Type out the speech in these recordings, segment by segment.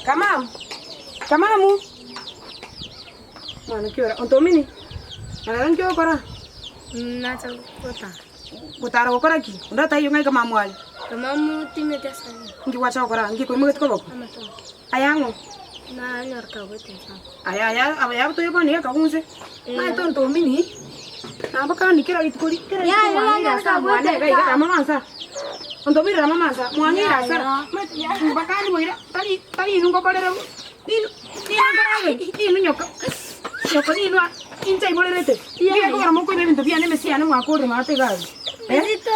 Kamamu. Kamamu. Mwana ki ora ontomini? Nara nki ogokora? Nacha gotara. Gotara gokora ki? Onde taiyo ng'ai kamamu aye? Kamamu timeti asare. Nki gwacha gokora? Nki koimogetie koboko? Amatoke. Aya ang'o? Nanyora kagoeta ensemo. Aya aya aya toye bono iga akagunse. Maete ontomini, nabakani kera rituko ri kera rituko mwang'eire ase mwane iga iga rama mansa. Ontomini rama mansa, mwang'eire asara. Maete mbakani boira tari tari inwe ngokorere bo ninu ninu nkorabe ninu nyoka nyoko ninu aa inche aiborerete. Nigo ekogera mokoira ebinto biane emesi yane mwakorire maate iga abwo. Eh? Ebinto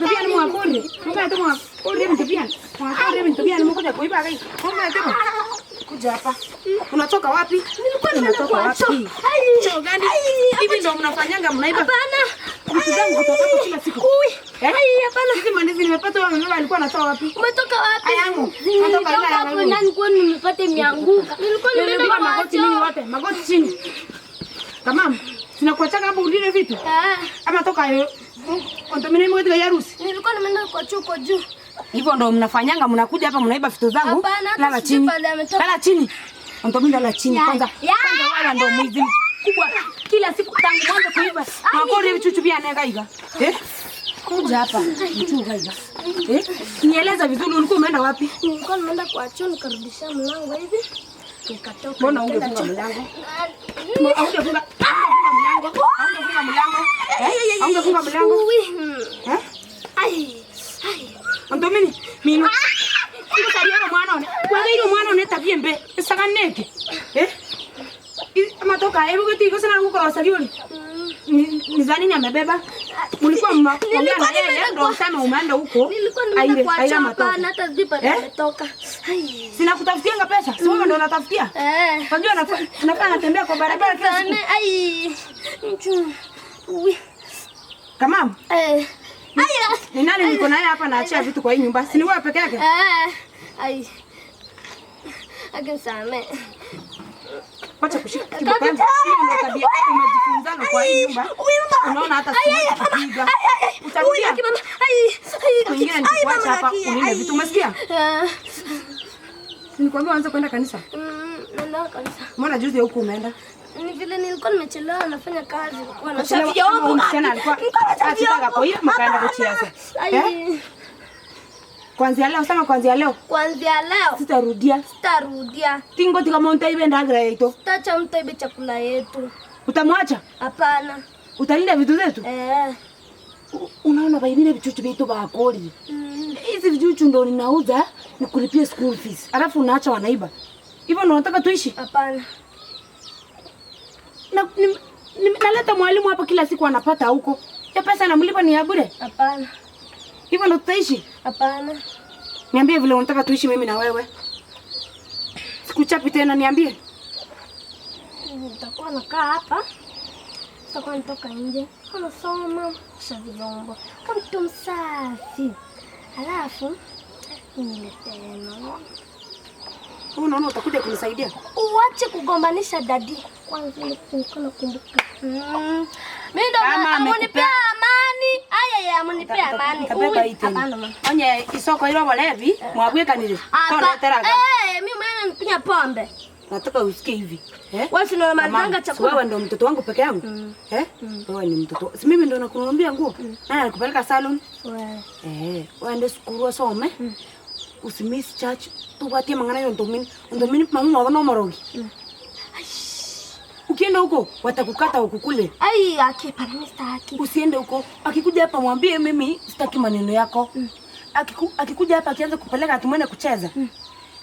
biane mwakorire, momaete mwakorire ebinto biane, mwakorire ebinto biane mokonya koiba iga iga, momaete bo. Kuja hapa. Unatoka wapi? Unatoka wapi? Choo gani? Hivi ndio mnafanyanga mnaiba? Vitu zangu kutoka hapo kila siku. Eh? Hizi mandizi nimepata wewe mama alikuwa anatoa wapi? Umetoka wapi? Ayangu. Natoka Nilitoka ila hapo yangu. ndani kwa nimepata imeanguka. Nilikuwa nimeenda Nilipiga kwa magoti mimi choo. wote, magoti chini. Tamam. Sinakuachaka hapo ulile vitu. Ah, Ama toka yo. Kontomine mwe ya harusi. nilikuwa nimeenda kwa choo kwa juu. Hivyo ndo mnafanyanga, mnakuja hapa mnaiba vitu zangu. Hapana, hata Lala sijui chini. pale ametoka. Lala chini. Ontomini lala chini Ya, kwanza. ya, Kwanza wewe ndo mwizi mkubwa. Kila siku tangu mwanzo kuiba. Makori vichuchu vya nega iga. Eh? Kuja hapa. Mchunga iga. Eh? Nieleza vizuri ulikuwa umeenda wapi? Nilikuwa nimeenda kwa choo nikarudisha mlango hivi. Nikatoka. Mbona nikaenda ungefunga choo. mlango? Ah, Haungefunga haungefunga mlango? Haungefunga mlango? Eh? Haungefunga mlango? Ui, mm. Eh? Ai, ai. Ontomini, mino. Kusariero mwana one. Kwagire mwana one tabia mbe. Isaganeke. Eh? Amatoka hebu geti gosana ngukorosa riori. Ni za nini amebeba? Mlikuwa mnaongea Nilikuwa na yeye nimeenda ndio kwa- useme umeenda huko. Nilikuwa nimeenda Aire, kwa aire choo matoke. hapana, hata sijui pale Eh? ametoka. Ai. Sina kutafutianga pesa. Si wewe ndio unatafutia. Eh. Unajua nafaa natembea kwa barabara kila siku. Sana, ai. Mchu. Ui. Kamamu, Eh. Ai. ni nani niko naye hapa naachia vitu kwa hii nyumba? Si ni wewe peke yake? Eh. Ai. Akimsame. Wacha kushika kiboko yangu. Hiyo ndio tabia umejifunzana kwa hii nyumba. Unaona hata siwezi kupiga. Utarudia. Mwingine nikuacha hapa ulinde vitu. Umesikia? Si nikwambia uanze kwenda kanisa. Naenda kanisa. Mbona juzi huku umeenda? Ni vile nilikuwa nimechelewa nafanya kazi. Nilikuwa naosha Kuchelewa kama vyombo. huyu msichana alikuwa Nilikuwa naosha achitaka vyombo. koira mkaenda Hapana. kuchiasa. Ai. Eh? Kuanzia leo sema kuanzia leo Kuanzia leo sitarudia. sitarudia. Tingo tika monta ibe ndagra yaito. Sitacha mtu aibe chakula yetu. Utamwacha? Hapana. Utalinda vitu zetu? Eh. Unaona baibile vichuchu vitu bakoli. Mm. Hizi vichuchu ndo ninauza nikulipie school fees. Alafu unaacha wanaiba. Hivyo ndo unataka tuishi? Hapana. Na, naleta mwalimu hapa kila siku anapata huko. Ya pesa namlipa ni ya bure. Hapana. Hivyo ndo tutaishi? Hapana. Niambie vile unataka tuishi mimi na wewe. Sikuchapi tena niambie. Nitakuwa nakaa hapa, sitakuwa natoka nje, nasoma, osha vyombo kama mtu msafi, halafu niletee maua. Wewe unaona utakuja kunisaidia? Uache kugombanisha dadi kwanza, nilikuwa nakumbuka. Mimi ndo Kama amunipea amani. Aya ya amunipea amani. Utabeba Ui, hii tena. Hapana mama. Onye isoko ilo bolevi mwabwekanire. Hapa. Toleteraga. Eh, mimi mwenyewe nikunywa pombe. Nataka usikie hivi. Eh? Wewe si unamalizanga Mama, si chakula. wewe ndo mtoto wangu peke yangu? Eh? Wewe ni mtoto. Si mimi ndo nakununulia nguo? Nani alikupeleka salon? Wewe. Eh, uende sukuru wasome. Usimiss church. Tupatie mangana yo ndomini. Ndomini mama wabo no morogi. Ukienda huko watakukata ukukule. Ai, akipa mimi sitaki. Usiende huko. Akikuja hapa mwambie mimi sitaki maneno yako. Akikuja hapa akianza kupeleka atumwende kucheza.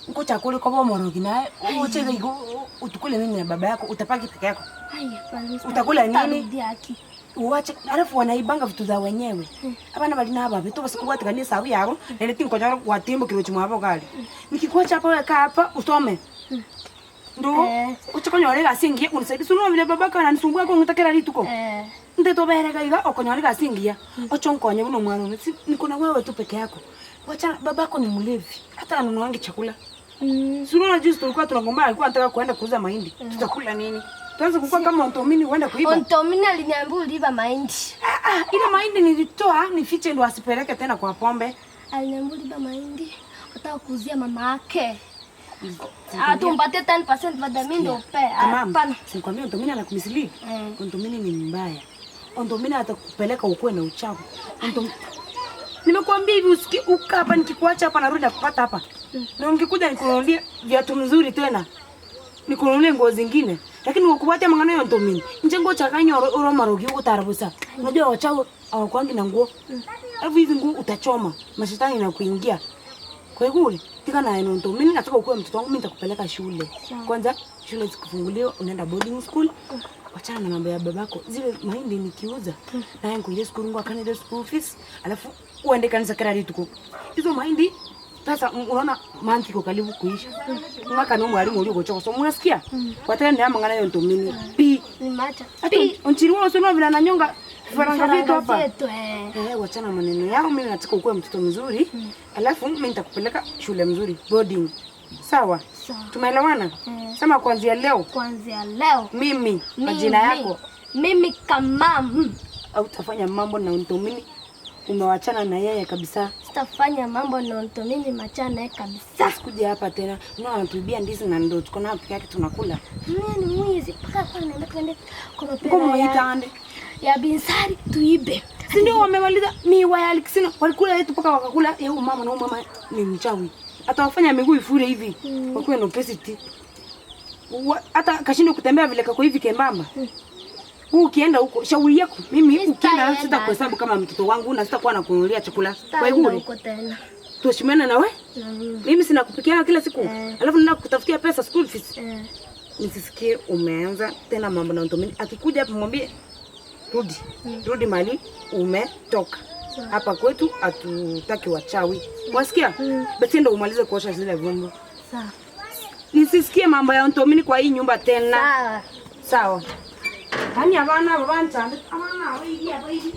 Uko chakula kwa baba morogi naye ucheze iko utukule mimi na baba yako utapaki peke yako. Ai, hapana. mimi sitaki. Utakula nini? Sitarudia aki. Uwache alafu wanaibanga vitu za wenyewe. Abana balina aba vitu basikuwa kanisa sabu yabo nene tinko watimbo kilo chimwabo kali. Nikikuacha hapa wewe kaa hapa usome. Ndo Eh. uchikonyorera asingie unisaidie suno vile babaka ananisumbua kwa ngitakera lituko. Eh. Ndetobereka iga okonyorera asingia. Ochonkonye uno mwana une. Niko na wewe tu peke yako. Wacha babako ni mlevi. Hata anunuangi chakula. Si unaona juzi tulikuwa tunagombana alikuwa anataka kuenda kuuza mahindi. Tutakula nini? Tuanze kukua kama ontomini uende kuiba. Ontomini aliniambia uliiba mahindi. Ah, ah, ile mahindi nilitoa nifiche ndo asipeleke tena kwa pombe. Aliniambia uliiba mahindi. Nataka kuuzia mama yake. Ah, tumpatie 10% baada mimi ndio pe. Hapana. Sikwambia Ontomini anakumislead. Ontomini ni mbaya. Ontomini atakupeleka ukue na uchawi. Nimekuambia hivi usikie uka hapa nikikuacha hapa narudi nakupata hapa. Na ungekuja nikununulie viatu mzuri tena. Nikununulie nguo zingine. Lakini ukupate mangano ya Ontomini. Nje nguo chakanya oro marogi uko tarabusa. Unajua wachawi hawakwangi na nguo. Alafu hizi nguo utachoma. Mashetani inakuingia. Kwa hiyo tika na Ontomini nataka ukue mtoto wangu, mimi nitakupeleka shule. Kwanza shule zikifunguliwa unaenda boarding school. Wachana na mambo ya babako. Zile mahindi nikiuza na yangu school ngo akana school fees, alafu uende kanisa kila rituko. Hizo mahindi sasa unaona month iko karibu kuisha. Mwaka ni mwalimu uliogochoka. So unasikia? Kwa tena ni mangana hiyo Ontomini. Pi. Nimeacha. Pi. Onchiriwa usio vile ananyonga vifaranga vyetu hapa. Wachana maneno yao, mimi nataka ukue mtoto mzuri. Alafu mimi nitakupeleka shule mzuri, boarding. Sawa? Sawa. Tumeelewana? Sema kuanzia leo. Kuanzia leo. Mimi, majina yako. Mimi Kamamu. Au utafanya mambo na Ontomini umewachana na yeye kabisa. Sitafanya mambo na Ontomini machana naye kabisa. Sikuja hapa tena. Unaona anatuibia ndizi na ndo tuko nayo peke yake tunakula. Mimi ni mwizi. Paka kwa naenda kwenda kwa mapera. Kwa muitande. Ya binsari tuibe. Si ndio wamemaliza miwa ya Alexina. Walikula yetu paka wakakula ya mama na mama ni mchawi. Atawafanya miguu ifure hivi. Wakuwe na obesity. Hata kashindo kutembea vile kako hivi kembamba. Ukienda huko shauri yako mimi ukienda sitakuhesabu kama mtoto wangu na sitakuwa nakununulia chakula. Kwa hiyo huko tena. Tuheshimiane na we? Mimi sina kupikia kila siku. Alafu nina kutafutia pesa school fees. Nisisikie umeanza tena mambo na Ontomini. Akikuja hapa mwambie rudi. Rudi mali umetoka. Hapa kwetu hatutaki wachawi. Wasikia? Basi ndio umalize kuosha zile vyombo. Sawa. Nisisikie mambo ya Ontomini kwa hii nyumba tena. Sawa. Sawa. Hani abana abanchande abana abaidi abaidi.